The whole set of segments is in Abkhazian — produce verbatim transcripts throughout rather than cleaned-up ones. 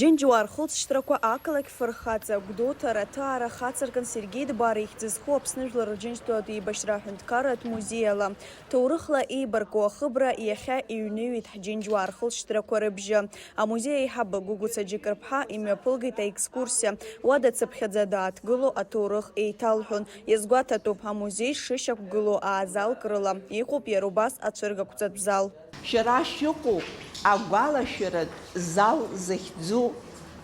Џьынџьуаа рхылҵшьҭрақәа ақалақь Фырхаҵа, Гәдоуҭа, Раҭаа рахацыркын Сергеи Дбар ихьӡ зху Аԥсны Жәлар Рџьынџьтәылатә еибашьра аҳәынҭқарратә музеи ала. Ҭоурыхла еибарку ахыбра иахьа иҩныҩит ҳџьынџьуаа рхылҵшьҭрақәа рыбжьы. Амузеи аиҳабы Гәыгәыца Џьыкырԥҳа имҩаԥылгеит аекскурсиа. Уа дацыԥхьаӡа дааҭгыло аҭоурых еиҭалҳәон. Иазгәаҭатәуп, амузеи шышьақәгылоу аазалк рыла иҟоуп иара убас ацәыргақәҵатә зал. Шәара шәыҟоуп агәалашәаратә зал захьӡу,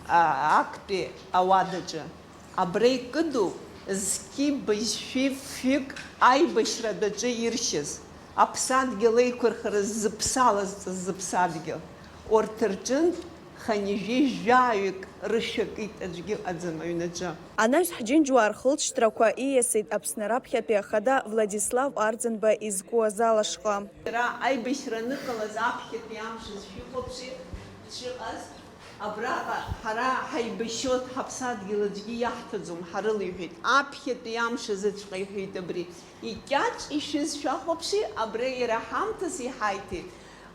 а, актәи ауадаҿы. Абра икыду зқьи быжьшәи фҩык аибашьра адәаҿы иршьыз, аԥсадгьыл еиқәырхара ззыԥсалазҵаз зыԥсадгьыл. Урҭ рҿынтә хынҩажәи жәаҩык рышәакит аӡәгьы ыҟаӡам аҩнаҿы. Анаҩс ҳџьынџьуаа рхылҵшьҭрақәа ииасит Аԥсны раԥхьатәи ахада Владислав Арӡынба изку азал ашҟа. Иара аибашьра аныҟалаз аԥхьатәи амш азы шәихәаԥши, дшыҟаз, абраҟа ҳара ҳаибашьуан, ҳаԥсадгьыл аӡәгьы иаҳҭаӡом, ҳарылеиҳәеит. Аԥхьатәи амш азыҵәҟьа иҳәеит абри. Икьаҿ ишәыз шәахәаԥши, абра иара ҳамҭас иҳаиҭеит.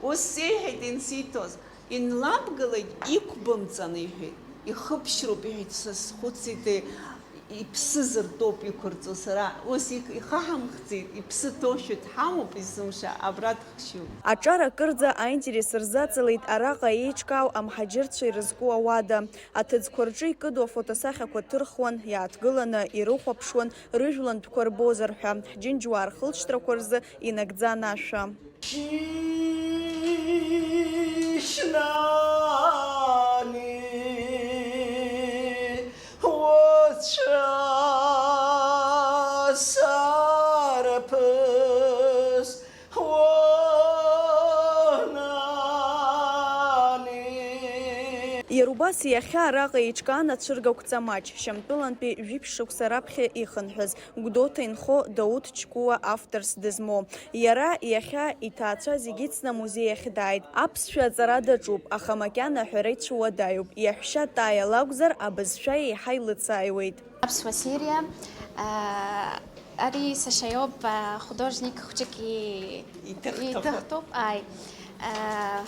Ус сеиҳәеит инсиҭоз, инлабгалак иқәбымҵан, иҳәеит. Ихыԥшьроуп, иҳәеит, са схәыцит, иԥсы зыртәоуп иқәырҵо, сара ус их-, ихаҳамхӡеит, иԥсы ҭоушәа дҳамоуп, есымша абра дхшьуп. Аҿар акырӡа аинтерес рзаҵалеит араҟа еиҿкаау амҳаџьырцәа ирызку ауада. Аҭыӡқәа рҿы икыду афотосахьақәа ҭырхуан, иааҭгыланы ирыхәаԥшуан, рыжәлантәқәа рбозар ҳәа, ҳџьынџьуаа рхылҵшьҭрақәа рзы инагӡан ашәа. Шьнани уцәа сарԥыс. Иара убас иахьа араҟа еиҿкаан ацәыргақәҵа маҷ, Шьамтәылантәи жәиԥшь шықәса раԥхьа ихынҳәыз, Гәдоуҭа инхо Дауҭ Ҷкәуа авторс дызмоу. Иара иахьа иҭаацәа зегьы ицны амузеи ахь дааит. Аԥсшәа аҵара даҿуп, аха макьана аҳәара ицәуадаҩуп. Иаҳәшьа Тая лакәзар, абызшәа еиҳа илыцааиуеит. Аԥсуа Сириа, аа, ари сашьа иоуп, аа, художник хәҷык и-, Иҭыхтәуп. Иҭыхтәуп, ааи. Аа,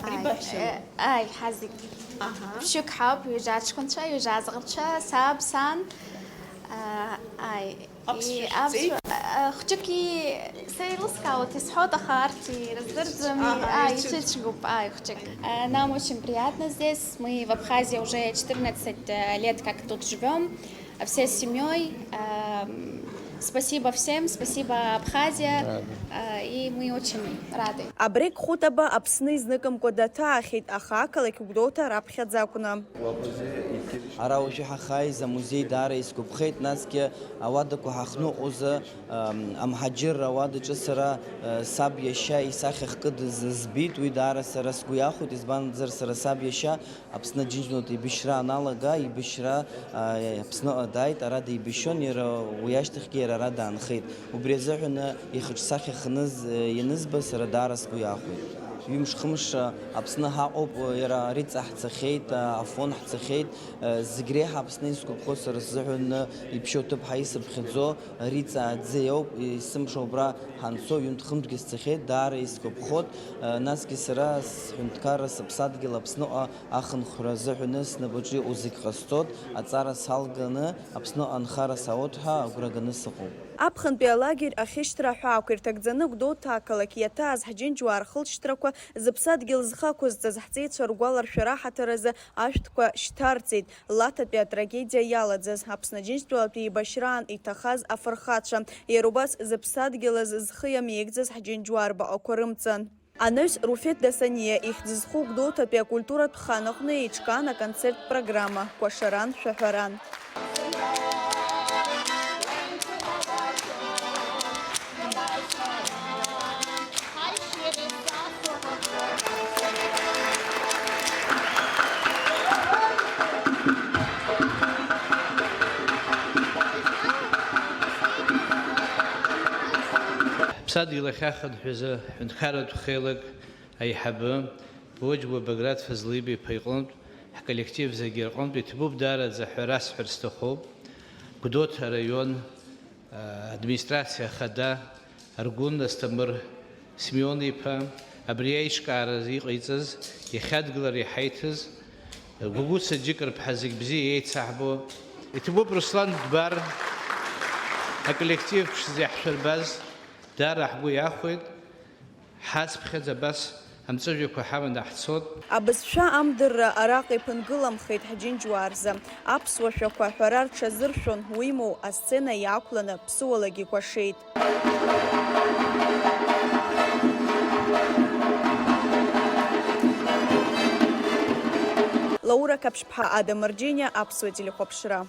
Ари ааи, баҳәшьа, э, ааи, ҳазегь. Аҳа. Ԥшьҩык ҳауп, ҩажәа аҷкәынцәа, ҩажәа аӡӷабцәа, саб, сан. Аа, ааи. Аԥсшәа И-, шәҵеит? Аԥсшәа, аа, хәҷык и-, сеилыскаауеит, исҳәоит, аха арҭ ирыздырӡом, и-, Аҳа, ааи, ицәыӡ-, ицәыӡгоуп, ааи, хәҷык. Э, нам очень приятно здесь. Мы в Абхазии уже четырнадцать, э, лет как тут живём. Всей семьёй. Эм, спасибо всем, спасибо, Абхазия. Рады. Э, и мы очень рады. Абригь Хәытаба Аԥсны изныкымкәа даҭаахьеит, аха ақалақь Гәдоуҭа раԥхьаӡа акәны. Ара уажәы ҳахааиз амузеи даара исгәаԥхеит, насгьы ауадақәа ҳахныҟәозы, ам, амҳаџьырра ауадаҿы сара, э, саб иашьа исахьа хкыдыз збеит, уи даара сара сгәы иахәеит, избанзар сара саб иашьа Аԥсны аџьынџьтәылатә еибашьра аналага, еибашьра, а, Аԥсныҟа дааит, ара деибашьуан, иара уи ашьҭахьгьы иара ара даанхеит. Убри азыҳәан ихаҿсахьа хныз, э, ианызба, сара даара сгәы иахәеит. Ҩымш-хымш, а, Аԥсны ҳаҟоуп, иара Риҵа ҳцахьеит, а, Афон ҳцахьеит, а, зегь реиҳа Аԥсны исгәаԥхо сара сзыҳәан, а, иԥшьоу ҭыԥ ҳәа исыԥхьаӡо, Риҵа аӡы иоуп, есымша убра ҳанцо, ҩынтә-хынтәгьы сцахьеит, даара исгәаԥхоит, а, насгьы сара сҳәынҭқарра сыԥсадгьыл Аԥсныҟа ахынҳәра азыҳәаны снапаҿы иҟоу зегь ҟасҵоит, аҵара салганы Аԥсныҟа анхара саауеит ҳәа агәра ганы сыҟоуп. Аԥхынтәи алагер ахьышьҭра аҳәаақәа ирҭагӡаны Гәдоуҭа ақалақь иаҭааз ҳџьынџьуаа рхылҵшьҭрақәа зыԥсадгьыл зхы ақәызҵаз ҳҵеицәа ргәаларшәара аҳаҭыр азы ашәҭқәа шьҭарҵеит. Лаҭатәи атрагедиа иалаӡаз, Аԥсны Аџьынџьтәылатәи еибашьраан иҭахаз афырхацәа, иара убас зыԥсадгьыл азы зхы иамеигӡаз ҳџьынџьуаа рбаҟақәа рымҵан. Анаҩс Руфеҭ Дасаниа ихьӡ зху Гәдоуҭатәи акультуратә хан аҟны еиҿкаан аконцерттә программа, кәашаран, шәаҳәаран. Ҳԥсадгьыл ахь ахынҳәыза ҳҳәынҭқарратә хеилак аиҳабы Боџьба Баграт Фазлиба-иԥа иҟынтә, ҳколлектив зегьы рҟынтә иҭабуп даараӡа ҳәа расҳәар сҭахуп. Гәдоуҭа араион, а, администрациа ахада Аргәын Асҭамыр Смион-иԥа, абри аиҿкаара иҟаиҵаз, иахьадгылара иҳаиҭаз, Гәыгәыса Џьыкырԥҳа зегь бзиа еицаҳбо. Иҭабуп Руслан Дбар, аколлектив ԥшӡа иаҳшәырбаз, даара ҳгәы иахәеит. Ҳацԥхьаӡа абас амҵәыжәҩақәа ҳаманы ҳцот. Абызшәа амдырра араҟа иԥынгыламхеит ҳџьынџьуаа рзы. Аԥсуа шәақәа аҳәара рҽазыршәон, уимоу, асцена иаақәланы ԥсыуалагьы икәашеит. Лаура Қаԥшьԥҳа, Ада Мырџьениа, Аԥсуа телехәаԥшра.